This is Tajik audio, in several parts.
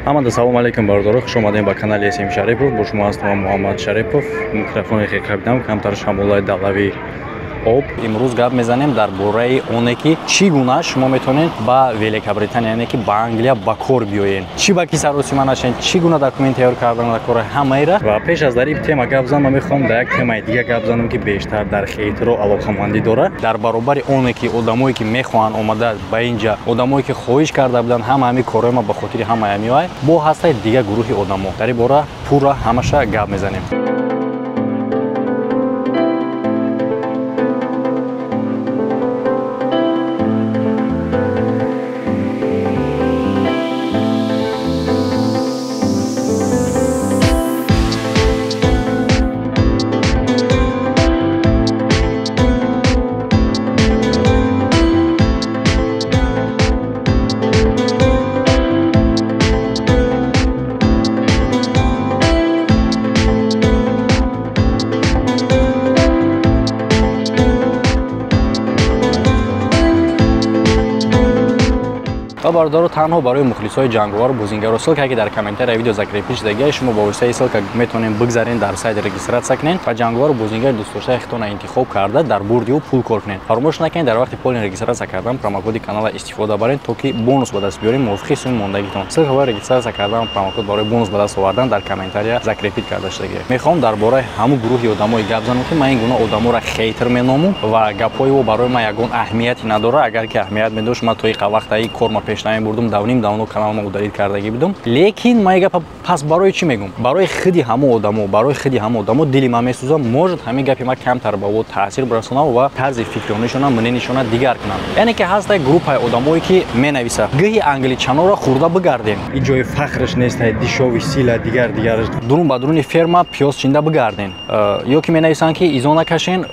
Ҳамада салом алейкум бародаро, хуш омадем ба канали СМ Шарипов. Бо шумо ҳастам Муҳаммад Шарипов. Микрофони хекабидам камтар шамолаи далави об. Имрӯз гап мезанем дар бораи оне ки чӣ гуна шумо метавонед ба Великобритания, яъне ки ба Англия ба кор биёед. Чӣ ба ки саросима нашед, чӣ гуна документ тайёр кардан дар кори ҳамаира. Ва пеш аз дар ин тема гап занам, ман мехоҳам дар як темаи дига гап занам, ки бештар дар хейтро алоқамандӣ дорад. Дар баробари оне ки одамое ки мехоҳанд омада ба инҷа, одамое ки хоҳиш карда буданд, ҳама ҳамин корҳои ма ба хотири ҳамаи ҳамиҳое, бо ҳастаи дига гурӯҳи одамо. Дар ин бора пурра ҳамаша гап мезанем. Бародаро, танҳо барои мухлисои ҷанговару бозингаро ссылка ки дар комментария видео закрепиш дагия, шумо ба воситаи ссылка метавонед бигзарен, дар сайт регистрация кунед ва ҷанговару бозингари дӯстдоштаи худтонро интихоб карда дар бурди ӯ пул кор кунед. Фаромӯш накунед, дар вақти полный регистрация кардан промокоди канала истифода баред, то ки бонус ба даст биёред мувофиқи суми мондагитон. Ссылка барои регистрация кардан, промокод барои бонус ба даст овардан дар комментария закрепит карда шудагия. Мехоҳам дар бораи ҳамун гурӯҳи одамое гап занам, ки ман ин гуна одаморо хейтер меномам ва гапҳои ӯ барои ман ягон аҳамияте надорад. Агар ки аҳамият медошт, ман то ин вақта ин кор ма пеш намебурдум, давним давно каналма удалить кардагӣ будум. Лекин ман гапа пас барои чӣ мегӯм? Барои худи ҳамон одамо, барои худи ҳамон одамо дили ман месӯзад. Может, ҳамин гапи ман камтар ба ӯ таъсир бирасонам ва тарзи фикронишона, мненишона дигар кунам. Яъне ки ҳаста группаи одамое ки менависад: гӯҳи англичаноро хӯрда бигардем. Ин ҷои фахрш нест, дишови сила дигар дигараш. Дурун ба дуруни ферма пиёз чинда бигарден. Ё ки менависанд ки изо накашен,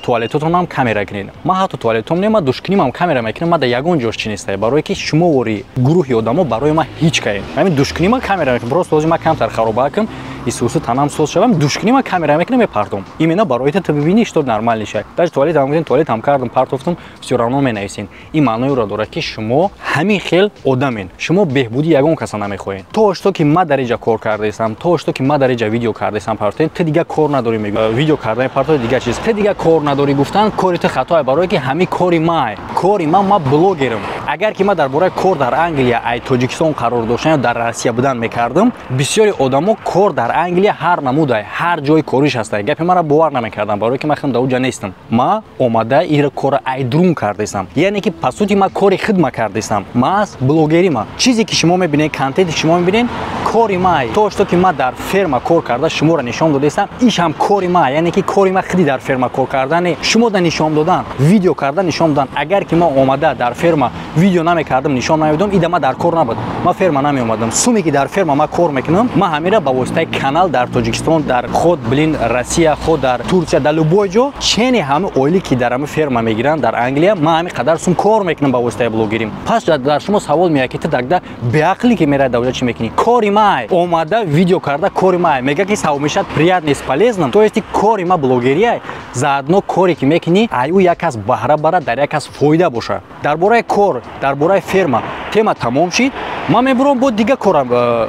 туалетотонам камера кунед. Ман ҳатто туалетом не, ман душкунимам камера мекунам, ман дар ягон ҷош чӣ нестае, барое ки шумо вори гурӯҳи одамо барои ман ҳеҷ каем. Ҳамин душкунима камера мекунам, просто ҳозир ман камтар хароба кунам, исусу танам соз шавам, душкунима камера мекунам, мепартом. Именно барои ту бибинӣ, что нормально шавад. Даже туалет ҳам гуфтем, туалет ҳам кардам, партофтам, всё равно менависен. Ин маънои ӯро дорад, ки шумо ҳамин хел одамен. Шумо беҳбудии ягон каса намехоҳед. То что ки ман дар инҷа кор кардаистам, то что ки ман дар инҷа видео кардаистам, партофтем, ту дига кор надорӣ, мегӯ. Видео кардани партоф дига чиз. Ту дига кор надорӣ гуфтан, кори ту хатое, барое ки ҳамин кори ман. Кори ман, ман блогерам. Агар ки ман дар бораи кор дар Англия, ай Тоҷикистон қарор доштан ё дар Россия будан мекардам, бисёри одамо кор дар Англия ҳар намудай, ҳар ҷои кориш ҳастай. Гапи маро бовар намекардам, барое ки ман худам дар уҷа нестам. Ман омада ира кора ай друн кардаистам. Яъне ки по сути ман кори хидма кардаистам. Ман блогери ма. Чизе ки шумо мебинед, контенте ки шумо мебинед, кори ман. То что ки ман дар ферма кор карда шуморо нишон додаистам, иш ҳам кори ман. Яъне ки кори ман худи дар ферма кор кардане, шумо да нишон додан, видео карда нишон додан. Агар ки ман омада дар ферма видео намекардам, нишон намедодам, ида ман дар кор набуд. Ман ферма намеомадам. Суме ки дар ферма ман кор мекунам, ман ҳамира ба воситаи канал дар Тоҷикистон, дар худ блин Россия, худ дар Турция, дар любой ҷо, чени ҳама оиле ки дар ҳама ферма мегиранд дар Англия, ман ҳамин қадар сум кор мекунам ба воситаи блогерим. Пас дар шумо савол меояд, ки ту дагда беақлӣ ки меравӣ дар ҷо чӣ мекунӣ? Кори ман омада видео карда кори ман. Мегӯяд ки совмещать приятное с полезным, то есть кори ман блогерия, заодно коре ки мекунӣ, ай ӯ як кас баҳра барад, дар як кас фоида бошад. Дар бораи кор, дар бораи ферма тема тамом шид, ман мебурам бо дига корам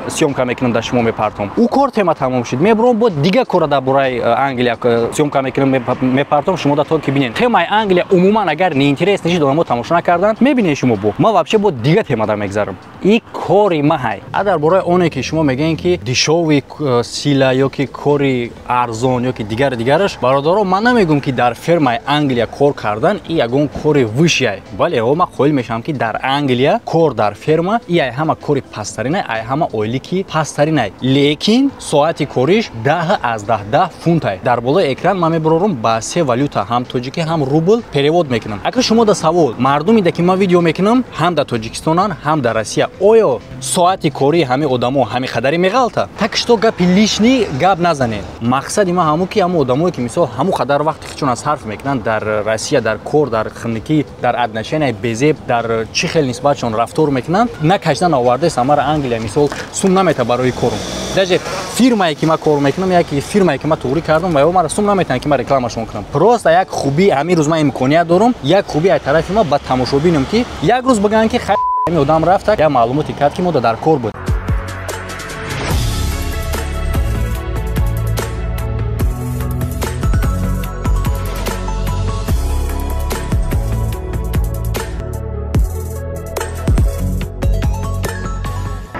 съёмка мекунам, дар шумо мепартом. Ӯ кор тема тамом шид, мебурам бо дига кора дар бораи Англия съёмка мекунам, мепартом, шумо да то ки бинед. Темаи Англия умуман агар неинтерес нешид, одамо тамошо накарданд, мебинед шумо бо. Ман вообще бо дига тема да мегзарам. И кори ма ҳай. А дар бораи оне ки шумо мегӯед ки дешёвый сила ё ки кори арзон ё ки дигар дигараш, бародаро, ман намегӯям ки дар фермаи Англия кор кардан и ягон кори высший. Бале, ман қоил мешавам, ки дар Англия кор дар ферма и ай ҳама кори пасттаринай, ай ҳама ойлики пасттаринай. Лекин соати кориш 10 аз 10 фунтай. Дар болои экран ман мебарорам ба се валюта, ҳам тоҷикӣ, ҳам рубл перевод мекунам. Агар шумо да савол, мардуме да ки ман видео мекунам, ҳам дар Тоҷикистонан, ҳам дар Россия, оё соати кории ҳамин одамо ҳамин қадаре меғалта? Так что гапи лишний гап назанед. Мақсади ман ҳамун ки ҳамун одамое ки мисол ҳамун қадар вақти худшон сарф мекунанд дар Россия, дар кор, дар хунукӣ, дар отношения безеб, дар чӣ хел нисбатшон рафтор мекунанд, накашидан овардааст амара Англия мисол сум намета барои корум. Даже фирмае ки ман кор мекунам, яке фирмае ки ман туғрӣ кардам, ва ё мара сум наметавонанд ки ман рекламашон кунам. Просто як хубӣ ҳамин рӯз ман имконият дорам, як хубӣ аз тарафи ман ба тамошобинам, ки як рӯз бигӯянд ки ҳамин одам рафта, як маълумоте кард, ки мо дар кор буд.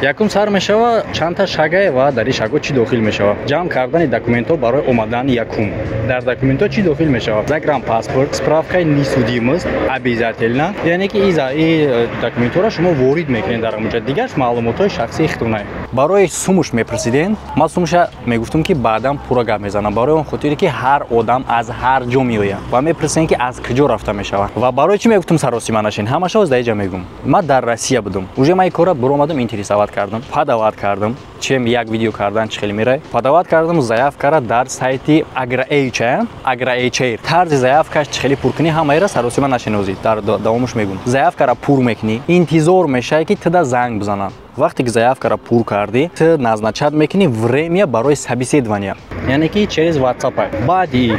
Якум сар мешава чандта шагае ва дар ин шагҳо чӣ дохил мешава? Ҷамъ кардани документҳо барои омадан. Якум, дар документҳо чӣ дохил мешава? Загранпаспорт, справкаи несудимость обязательно, яъне ки и документҳоро шумо ворид мекунед дар ҳамонҷа. Дигарш маълумотҳои шахсии худтонае. Барои сумуш мепурсиден, ман сумуша мегуфтам, ки баъдан пурра гап мезанам, барои он хотире ки ҳар одам аз ҳар ҷо меояд ва мепурсен, ки аз куҷо рафта мешавад. Ва барои чӣ мегуфтам саросима нашин, ҳамаша оз дар иҷа мегум. Ман дар Россия будам уже, ман ин кора буромадам, интересовать кардам, подавать кардам. Чем як видео кардан чӣ хеле мерай. Подавать кардам заявкара дар сайти AgroHR, AgroHR. Тарзи заявкаш чӣ хеле пур кунӣ, ҳамаира саросима нашинозӣ, дар давомаш мегум. Заявкара пур мекунӣ, интизор мешавӣ, ки туда занг бизананд. Вақте ки заявкара пур кардӣ, ту назначать мекунӣ время барои собеседования, яъне ки через WhatsApp. Баъди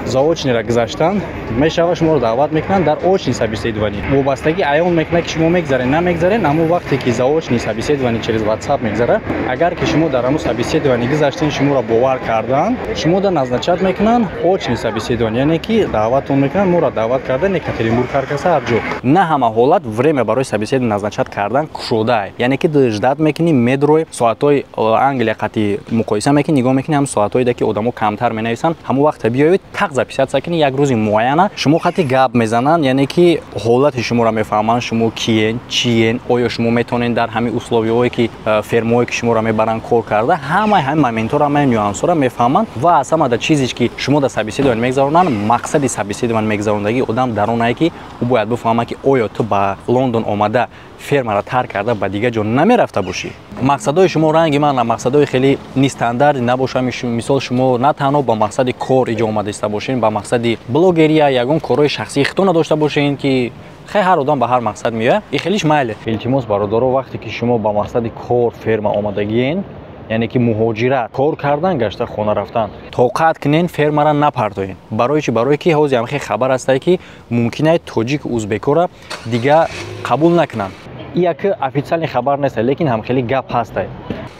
заочныйра гузаштан мешава, шуморо даъват мекунанд дар очный собеседование. Вобастагӣ аён мекунад, ки шумо мегзарен, намегзарен. Ҳамон вақте ки заочный собеседование через WhatsApp мегзара, агар ки шумо дар ҳамон собеседование гузаштен, шуморо бовар кардан, шумода назначать мекунанд очный собеседование, яъне ки даъватон мекунанд. Моро даъват кардан Екатеринбург, ҳар каса, ҳар ҷо. На ҳама ҳолат время барои собеседование назначать кардан кушодаe, яъне ки ждать мекунӣ, медрой, соатҳои Англия қати муқоиса мекунӣ, нигоҳ мекунӣ, ҳам соатҳое ки одамо камтар менависанд, ҳамон вақта биёед, тақ записаться кунӣ. Як рӯзи муайяна шумо хати гап мезананд, яъне ки ҳолати шуморо мефаҳманд, шумо киен, чиен, оё шумо метавонед дар ҳамин условияҳое ки фермаҳое ки шуморо мебаранд кор карда. Ҳамаи ҳамин моментҳоро, ҳамаи нюансҳоро мефаҳманд. Ва аз ҳама да чизе ки шумо дар собеседование мегзаронанд, мақсади собеседование мегзарондагии одам дар онае, ки ӯ бояд бифаҳмад, ки оё ту ба Лондон омада, фермаро тарк карда, ба дигар ҷо намерафта бошӣ. Мақсадҳои шумо ранги ман мақсадҳои хеле нестандартӣ набошад. Мисол, шумо на танҳо ба мақсади кор иҷо омадаиста бошен, ба мақсади блогерия, ягон корҳои шахсии худтона дошта бошен, ки хай, ҳар одам ба ҳар мақсад меояд, и хелиш майле. Илтимос, бародаро, вақте ки шумо ба мақсади кор ферма омадагиен, яъне ки муҳоҷират, кор кардан, гашта хона рафтан, тоқат кунен, фермара напартоен. Барои чи? Барое ки ҳозир ҳамхел хабар ҳастае, ки мумкин тоҷику узбекора дига қабул накунанд. Як официальный хабар нест, лекин ҳамхели гап ҳастай.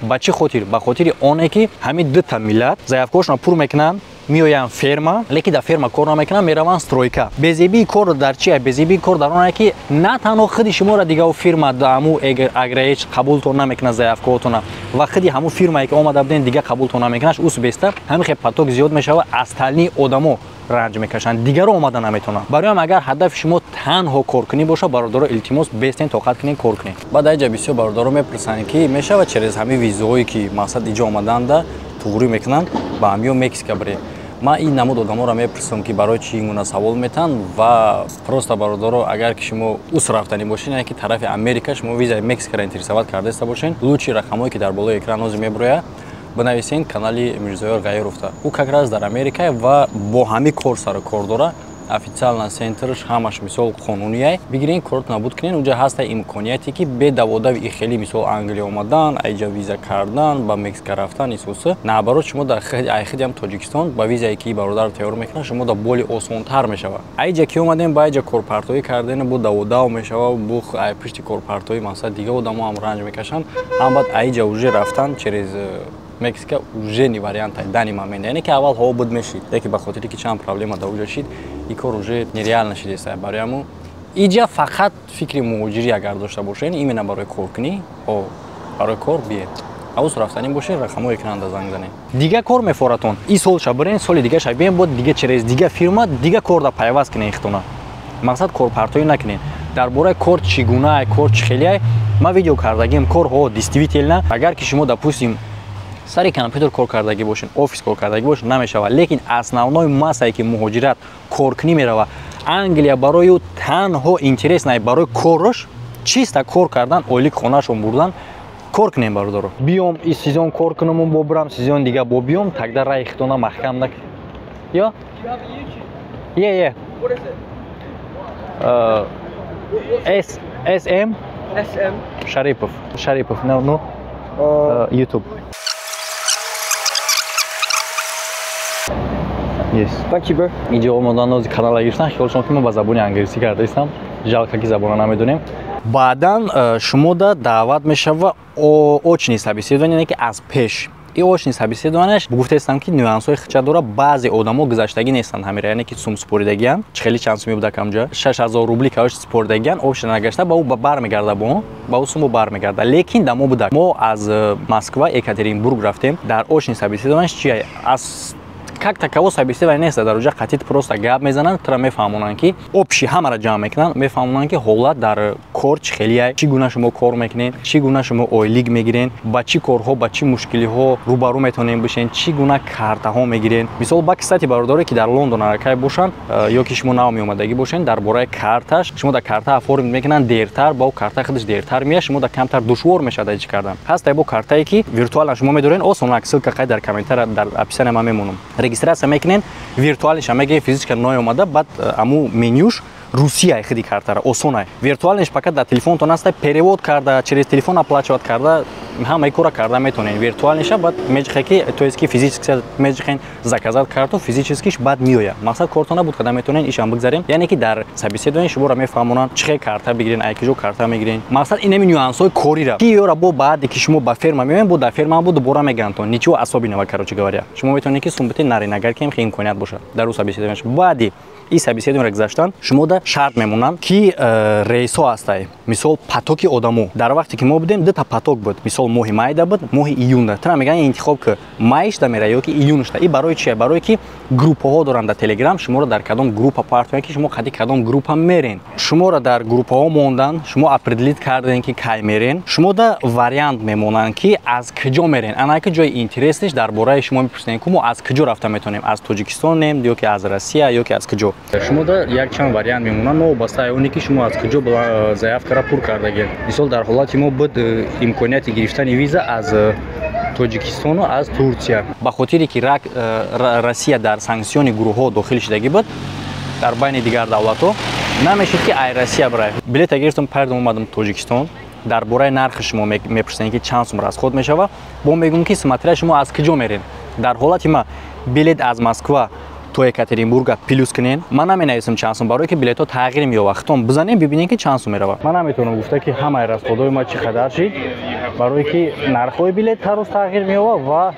Ба чӣ хотир? Ба хотири оне ки ҳамин дута миллат заявкаҳошонро пур мекунанд, меоянд ферма, лекин дар ферма кор намекунанд, мераванд стройка. Безебии кор дар чи? Безебии кор дар оне, ки на танҳо худи шуморо дига фирма ҳаму Агроэйч қабултон намекунад заявкаҳотона, ва худи ҳамун фирмае ки омада буден, дига қабултон намекунад. Ус беста ҳамин хел поток зиёд мешавад, остальные одамо ранҷ мекашанд, дигаро омада наметавонанд. Барои агар ҳадафи шумо танҳо коркунӣ бошад, бародаро, илтимос, бестен, тоқат кунед, кор кунед. Баъд аҷа бисёр бародаро мепурсанд, ки мешавад через ҳамин визаҳое ки мақсад иҷо омаданда туғрӣ мекунанд, ба ҳамиё Мексика бирем. Ман ин намуд одаморо мепурсам, ки барои чӣ ин гуна савол метаҳанд. Ва просто, бародаро, агар ки шумо ус рафтанӣ бошед, яъне ки тарафи Америка, шумо визаи Мексикаро интересовать кардаиста бошед, лучше рақамҳое ки дар болои экран ҳозир мебурояд, бинависен, канали Мирзоёр Ғайюровта. Ӯ как раз дар Америка ва бо ҳамин кор сару кор дора, официально центрш ҳамаш мисол қонунияй. Бигирен, коротона буд кунен, унҷа ҳаста имконияте, ки бе даводави и хеле, мисол, Англия омадан, айҷа виза кардан, ба Мексика рафтан исоса. Наоборот, шумо дар айхидиам Тоҷикистон ба визае ки бародар тайёр мекунад, шумо да боли осонтар мешавад. Айҷа ки омадем, ба айҷа корпартоӣ карден, бу даводав мешава, бу ай пишти корпартоӣ мақсад дига одамо ҳам ранҷ мекашанд. Ҳам баъд айҷа уже рафтан через Мексика уже не вариант данный момент, яъне ки аввал ҳаво буд, мешид, лекин ба хотире ки чанд проблема дар уҷа шид, ин кор уже нереально шидеста. Барои ҳамун иҷа фақат фикри муҳоҷирӣ агар дошта бошед, именно барои коркунӣ, о барои кор биед. Авус рафтанӣ бошед, рақамҳои экранда занг занед. Дига кор мефоратон, ин солша бирен, соли дигаша биен, бо дига через дига фирма дига кор да пайваст кунед ихтона. Мақсад, корпартоӣ накунед. Дар бораи кор чӣ гунаай, кор чӣ хелиай, ман видео кардагием. Корҳо действительно, агар ки шумо, допустим, сари компютер кор кардагӣ бошед, офис кор кардагӣ бошед, намешавад. Лекин основной массае ки муҳоҷират коркунӣ мерава Англия, барои ӯ танҳо интересно барои кораш чиста кор кардан, ойлик хонаашон бурдан. Кор кунем, бародаро. Биём, и сезон кор кунаму бо бирам, сезон дига бо биём, тогда раи хитона маҳкам нак ё е е С С М SM. Шарипов, Шарипов, ну, YouTube. Yes. Thank you, bro. Инҷо омодан нози канала гирифтан, хиёлшон ки мо ба забони англисӣ кардаистам. Жалко, ки забона намедонем. Баъдан шумода даъват мешава очный собеседование, ки аз пеш. И очный собеседованияш гуфтаистам, ки нюансҳои хича дора. Баъзе одамо гузаштагӣ нестанд ҳамира, яъне ки сум супоридагиян, хеле чанд суми буда камҷа, 6000 рубли кавош супоридагиян, очно нагашта, ба ӯ бармегарда, ба ӯ суму бармегарда. Лекин да мо будак, мо аз Москва Екатеринбург рафтем. Дар очный собеседованияш чи аз как таково собеседование нест, дар оҷа қатит просто гап мезананд, тура мефаҳмонанд, ки общий ҳамаро ҷамъ мекунанд, мефаҳмонанд, ки ҳолат дар кор чӣ хелия, чӣ гуна шумо кор мекунед, чӣ гуна шумо ойлик мегирен, ба чӣ корҳо, ба чӣ мушкилиҳо рӯбарӯ метавонем бишен, чӣ гуна картаҳо мегирен. Мисол, ба кстати, бародаре, ки дар Лондон аракай бошанд ё ки шумо нав меомадагӣ бошед, дар бораи карташ, шумо дар карта оформить мекунанд дертар, ба карта худаш дертар меяд, шумо дар камтар душвор мешавад чӣ кардан. Ҳаст бо картае, ки виртуально шумо медорен, осон. Ссылка қай дар комментар, дар описание ман мемонам. Регистрация мекунен, виртуальныйша мегирен, физически ноомада, баъд аму менюш русия худи картара осонай. Виртуальныйш пока дар телефонтон аста, перевод карда, через телефон оплачивать карда, ҳамаи кора карда метавонед. Виртуальныйша баъд меҷихе, ки то есть ки физически меҷихен, заказать карту, физическиш баъд меояд. Мақсад, кортона буд карда метавонед, ишам бигзарем. Яъне ки дар собеседование шуморо мефаҳмонанд, чӣ хел карта бигирен, ай киҷо карта мегирен. Мақсад, инами нюансҳои корира, ки ёра бо баъде ки шумо ба ферма меоем, бо дар ферма бо дубора мегӯянд. Ничего особенного, короче говоря, шумо метавонед, ки сумбите нарен, агар ки имконият бошад. Дар ӯ собеседование, баъди и собеседованиро гузаштан, шумо да шарт мемонанд, ки рейсҳо ҳастай. Мисол, потоки одамо дар вақте ки мо будем, дута поток буд. Мисол, моҳи майда буд, моҳи июнда. Тра мегӯянд, интихоб ки майшда мера ё ки июншда. И барои чи? Барое ки группаҳо доранд дар Телеграм, шуморо дар кадом группа партоянд, ки шумо қади кадом группа мерен. Шуморо дар группаҳо мондан, шумо определить кардем, ки кай мерен, шумо да вариант мемонанд, ки аз куҷо мерен. Ана ки ҷои интересныйш, дар бораи шумо мепурсем, ки мо аз куҷо рафта метавонем, аз Тоҷикистонем ё ки аз Россия, ё ки аз куҷо. Шумо да якчанд вариант мемонанд, новобаста оне ки шумо аз куҷо заявкара пур кардагед. Мисол, дар ҳолати мо буд имконияти гирифтани виза аз Тоҷикистону аз Турсия. Ба хотире ки Россия дар санкционный гурӯҳҳо дохил шудагӣ буд, дар байни дигар давлатҳо намешуд, ки ай Россия бирай. Билета гирифтам, пардам, омадам Тоҷикистон. Дар бораи нархи шумо мепурсем, ки чанд сум расход мешава. Бо мегӯм, ки смотря шумо аз куҷо мерен. Дар ҳолати ма билет аз Москва то Екатеринбурга плюс кунен. Ман наменависам чанд сум, барое ки билетҳо тағйир меёбад. Хитон бизанем, бибинем, ки чанд сум меравад. Ман наметавонам гуфта, ки ҳамаи расходҳои ма чӣ қадар шид, барое ки нархҳои билет ҳар рӯз тағйир меёбад ва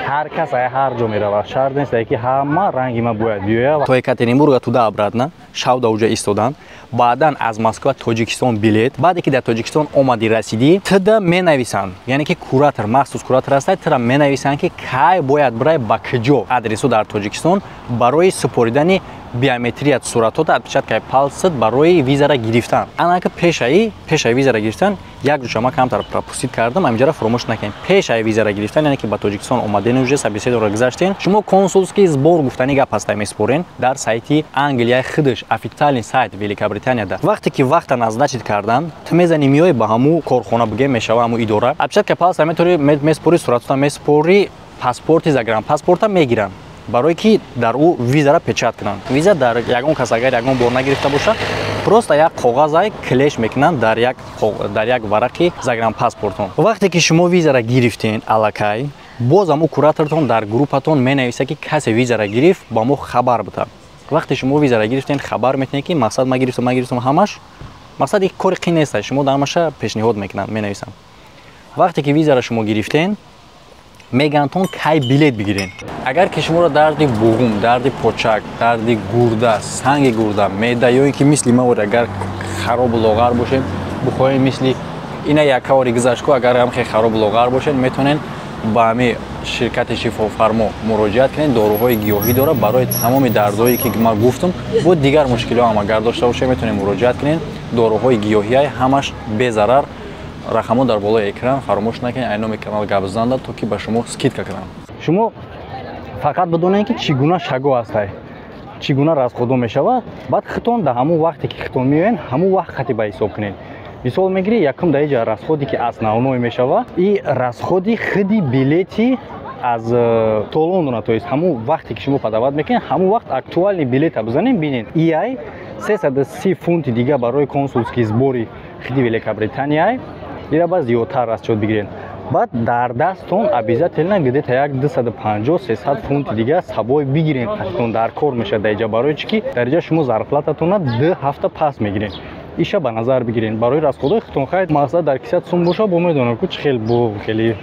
ҳар кас ай ҳар ҷо меравад. Шарт нест, ки ҳама ранги ма бояд биёяд. То Екатеринбурга туда обратно шав да уҷа истодан, баъдан аз Москва Тоҷикистон билет. Баъде ки дар Тоҷикистон омадӣ, расидӣ, тда менависанд, яъне ки куратор, махсус куратор ҳастай, тра менависанд, ки кай бояд бирай, ба куҷо адресо дар Тоҷикистон барои супоридани биометрия, суратҳота, отпечаткаи пальцат барои визара гирифтан. Анака пешаи визара гирифтан як ҷоша ма камтар пропустить кардам, ҳаминҷара фуромӯш накунем. Пешаи визара гирифтан, яъне ки ба Тоҷикистон омаден, уже собеседованиро гузаштен, шумо консульский сбор гуфтани гап ҳастай, месупорен дар сайти Англияи худаш, официальный сайт Великобританияда. Вақте ки вақта назначить кардан, ту мезани, меои ба ҳаму корхона, бигем мешава ҳаму идора, отпечатка пальца метори месупорӣ, суратота месупорӣ, паспорти, загранпаспорта мегиранд, барое ки дар ӯ визара печать кунанд. Виза дар ягон кас агар ягон бор нагирифта бошад, просто як коғазай клеш мекунанд дар як варақи загранпаспортон. Вақте ки шумо визара гирифтен, аллакай боз ҳаму куратортон дар группатон менависад, ки касе визара гирифт, ба мо хабар бита. Вақте шумо визара гирифтен, хабар метунед, ки мақсад, ма гирифтам, ма гирифтам. Ҳамаш мақсад ик кори қин нест, шумо дар ҳамаша пешниҳод мекунанд, менависанд. Вақте ки визара шумо гирифтен, мегӯянд кай билет бигирен. Агар ки шуморо дарди буғум, дарди почак, дарди гурда, санги гурда, меъда ё ин ки мисли ма агар харобу лоғар бошед, бухоҳем мисли ина якавори гузаштку, агар ҳам хеле харобу лоғар бошед, метавонед ба ҳами ширкати Шифофармо муроҷиат кунед. Доруҳои гиёҳӣ дорад барои тамоми дардҳое, ки ман гуфтам, бо дигар мушкилиҳо ҳам агар дошта бошед, метавонед муроҷиат кунед. Доруҳои гиёҳиай, ҳамаш безарар. Рақамҳо дар болои экран, фаромӯш накунед, ай номи канал гап занда, то ки ба шумо скидка кунам. Шумо фақат бидонед, ки чӣ гуна шаго ҳастай, чӣ гуна расходо мешавад. Баъд хитон дар ҳамун вақте ки хитон меоянд, ҳамун вақт хати ба ҳисоб кунед. Мисол мегирӣ, якум дар иҷа расходе, ки основной мешава, и расходи худи билети аз то Лондона. То есть ҳамун вақте ки шумо подавать мекунед, ҳамун вақт актуальный билета бизанем, бинед, иай 330 фунти дига барои консульский сбори худи Великобританияй, ира ба зиёдтар расчёт бигиред. Баъд дар дасттон обязательно где-то як 250, 300 фунти дига сабой бигиред, қатитон дар кор мешавад дар иҷа. Барои чӣ ки дар иҷа шумо зарплататона 2 ҳафта пас мегиред, иша ба назар бигиред барои расходҳои худтон. Хайр, мақсад, дар кисат сум боша, бо медонам ку чӣ хел бо хеле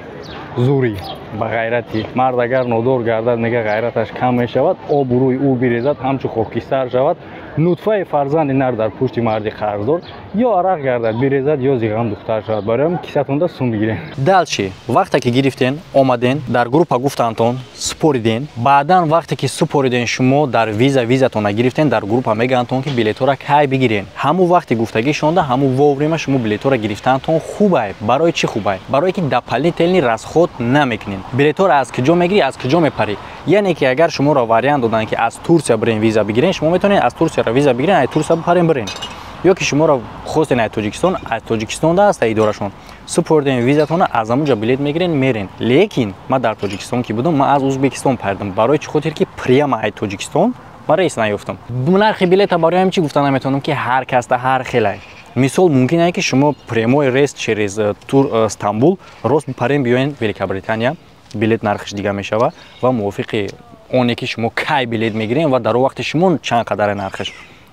зурӣ. Ба ғайрати мард агар нодор гардад, мега, ғайраташ кам мешавад, обрӯи ӯ бирезад, ҳамчун хокистар шавад. Нутфаи фарзанди нар дар пушти марди қарздор ё арақ гардад бирезад, ё зиғам духтар шавад. Барои ҳам кисатонда сум бигирен. Дальше, вақте ки гирифтен, омаден, дар группа гуфтантон, супориден. Баъдан, вақте ки супориден, шумо дар виза, визатона гирифтен, дар группа мегӯяндтон, ки билетҳоро кай бигирен. Ҳамун вақти гуфтагишонда, ҳамун вовремя шумо билетҳоро гирифтантон хубай. Барои чӣ хубай? Барое ки дополнительный расход намекунен. Билетҳоро аз куҷо мегирӣ, аз куҷо мепарӣ? Яъне ки агар шуморо вариант доданд, ки аз Турсия бирен, виза бигирен, шумо метавонед аз Турсияро виза бигирен, аз Турсия бипарен, бирен. Ё ки шуморо хостен аз Тоҷикистон, аз Тоҷикистонда аста идорашон, супорден визатона, аз ҳамунҷа билет мегирен, мерен. Лекин ман дар Тоҷикистон ки будам, ман аз Узбекистон паридам. Барои чӣ хотир ки прямо аз Тоҷикистон ман рейс наёфтам. Нархи билета барои ҳам чӣ гуфта наметавонам, ки ҳар касда ҳар хелай. Мисол, мумкин ае, ки шумо прямой рейс через тур Стамбул рост бипарен, биёен Великобритания, билет нархиш дига мешава ва мувофиқи оне ки шумо кай билет мегирен ва дар он вақти шумо чанд қадаре нархиш,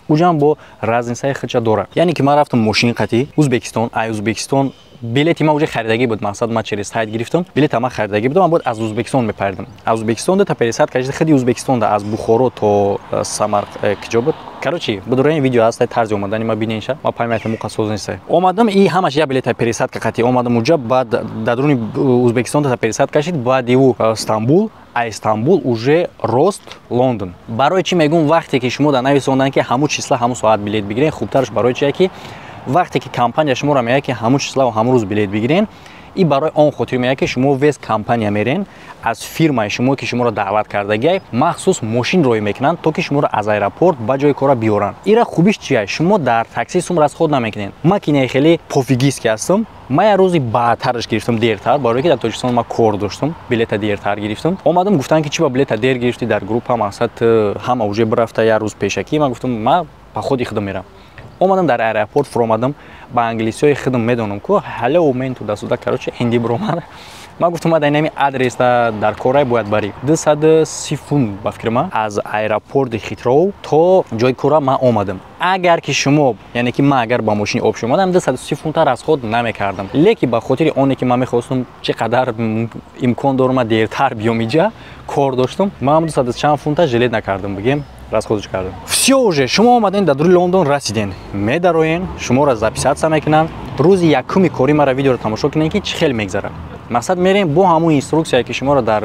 уҷам бо разница и худша дорад. Яъне ки ман рафтам мошин қатӣ Узбекистон, ай Узбекистон билети ман уже харидагӣ буд. Мақсад, ман через сайт гирифтам, билета ман харидагӣ будам, ман бояд аз Узбекистон мепаридам. Аз Узбекистон та пересадка кашида, худи Узбекистонда аз Бухоро то Самар киҷо буд. Короче, бидурои видео ҳаст, тарзи омадани ма бинеша, ма памяти муқа соз неста. Омадам, и ҳамаш я билета пересадка қатӣ омадам уҷа, баъд дар дуруни Узбекистон та пересадка кашид, баъд иву Стамбул, а Истанбул уже рост Лондон. Барои чӣ мегӯм, вақте ки шумо дар нависондан, ки ҳамун числа, ҳамун соат билет бигирен, хубтараш барои чие, ки вақте ки компания шуморо мегӯяд, ки ҳамун числа ва ҳамун рӯз билет бигирен, и барои он хотир мегӯяд, ки шумо вес компания мерен, аз фирмаи шумо, ки шуморо даъват кардагиай, махсус мошин роҳӣ мекунанд, то ки шуморо аз аэропорт ба ҷои кора биёранд. Ира хубиш чия? Шумо дар такси сум расход намекунед. Ман ки не хеле пофигист ки ҳастам, ман як рӯзи баъдтараш гирифтам, дертар, барое ки дар Тоҷикистон ман кор доштам, билета дертар гирифтам. Омадам, гуфтанд, ки чи ба билета дер гирифтӣ дар группа, мақсад, ҳама уже бирафта як рӯз пешакӣ. Ман гуфтам, ман ба худи худам мерам. Омадам, дар аэропорт фуромадам, ба англисиҳои худам медонам ку, hello man, туда-сюда, короче, ҳинди биромад. Ман гуфтам, ман дар инами адреса дар корай бояд барӣ. 230 фунт, ба фикри ман, аз аэропорти Хитроу то ҷои кора ман омадам. Агар ки шумо, яъне ки ман агар ба мошини общий омадам, 230 фунта расход намекардам. Лекин ба хотири оне ки ман мехостам, чӣ қадар имкон дорам, ман дертар биём, иҷа кор доштам, ман 200 чанд фунта жалеть накардам, бигем, расход ш кардам. Всё, уже шумо омаден, дар дури Лондон расиден, медароен, шуморо записаться мекунанд. Рӯзи якуми кори мара видеоро тамошо кунед, ки чӣ хел мегзарад. Мақсад, мерем бо ҳамун инструксия, ки шуморо дар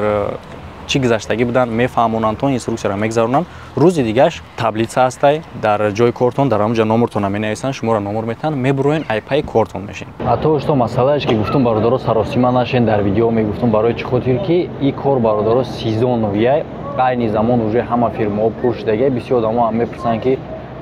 чӣ гузаштагӣ буданд, мефаҳмонанд, то инструксияро мегзаронанд. Рӯзи дигаш таблица ҳастай дар ҷои кортон, дар ҳамунҷа номертонро менависанд, шуморо номер метаҳанд, мебуроен, айпаи кортон мешин. А то что масъалаеш ки гуфтум, бародаро, саросима нашен. Дар видео мегуфтум, барои чӣ хотир ки и кор, бародаро, сезоновый. Айни замон уже ҳама фирмаҳо пур шудагия. Бисёр одамо ҳам мепурсанд, ки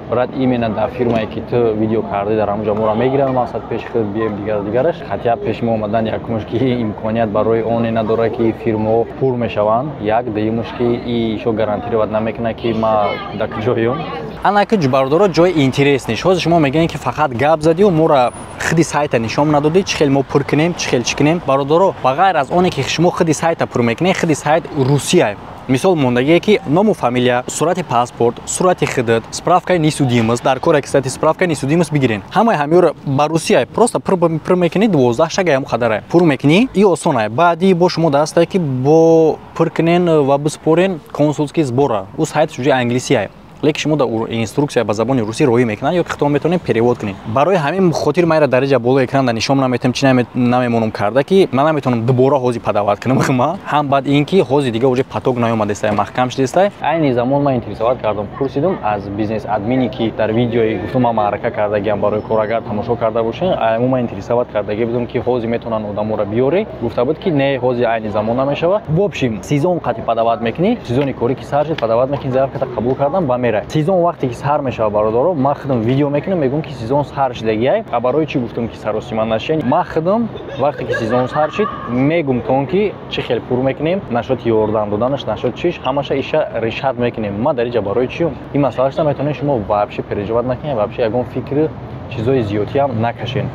брат, именно дар фирмае ки ту видео кардӣ, дар ҳамунҷа моро мегиранд, мақсад, пеши худ бием, дигар дигараш. Хотя пеши мо омадан, якумаш, ки имконият барои оне надорад, ки фирмаҳо пур мешаванд, як дуюмаш, ки и ишо гарантировать намекунад, ки ма дар куҷоём. Анаки, бародаро, ҷои интересный ш ҳозир шумо мегӯед, ки фақат гап задию моро худи сайта нишон надодӣ, чӣ хел мо пур кунем, чӣ хел чӣ кунем. Бародаро, ба ғайр аз оне ки шумо худи сайта пур мекунед, худи сайт русия, мисол, мондагие ки ному фамилия, сурати паспорт, сурати худат, справка и несудимость дар кора, кстати, справка и несудимость бигирен. Ҳамаи ҳамиёро ба русия просто пур мекунӣ, 12 шага ям қадарае пур мекунӣ, и осонае. Баъди бо шумо дастае, ки бо пур кунен ва биспорен консульский сбор а. Ӯ сайт уже англисие, лекин шумо дар инструксия ба забони русӣ роҳӣ мекунанд, ё ки худтон метавонед перевод кунед. Барои ҳамин хотир ман ира дариҷа болои экран нишон наметавонам, чи намемонам карда, ки ман наметавонам дубора ҳозир подавать кунам ма ҳам. Баъд ин ки ҳозир дига уже поток наёмадестай, маҳкам шудестай. Айни замон ман интересовать кардам, пурсидум аз бизнес админи, ки дар видеои гуфтум, ман маърака кардагиам барои кор, агар тамошо карда бошед, айму ман интересовать кардагӣ будам, ки ҳозир метавонанд одаморо биёре. Гуфта буд, ки не, ҳозир айни замон намешава. В общем, сезон қати подавать мекунӣ, сезони корӣ ки сар шуд, подавать мекунӣ, заявка та қабул кардам ба мерай. Сезон вақте ки сар мешавад, бародаро, ман худам видео мекунам, мегӯям, ки сезон сар шудагиай. А барои чӣ гуфтам, ки саросима нашен? Ман худам вақте ки сезон сар шид, мегум тон, ки чӣ хел пур мекунем, нашод ёрдам доданаш, нашод чиш, ҳамаша иша решать мекунем. Ман дар иҷа барои чӣ ин масъалашта метавонед шумо вообще переживать накунед, вообще ягон фикри чизои зиёдтиам накашен.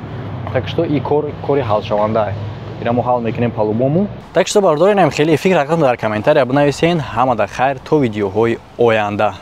Так что и кор кори ҳалшавандаа, ира мо ҳал мекунем по-любому. Так что, бародаро, инам хеле фикр ҳақатон дар комментария бинависен. Ҳамада хайр, то видеоҳои оянда.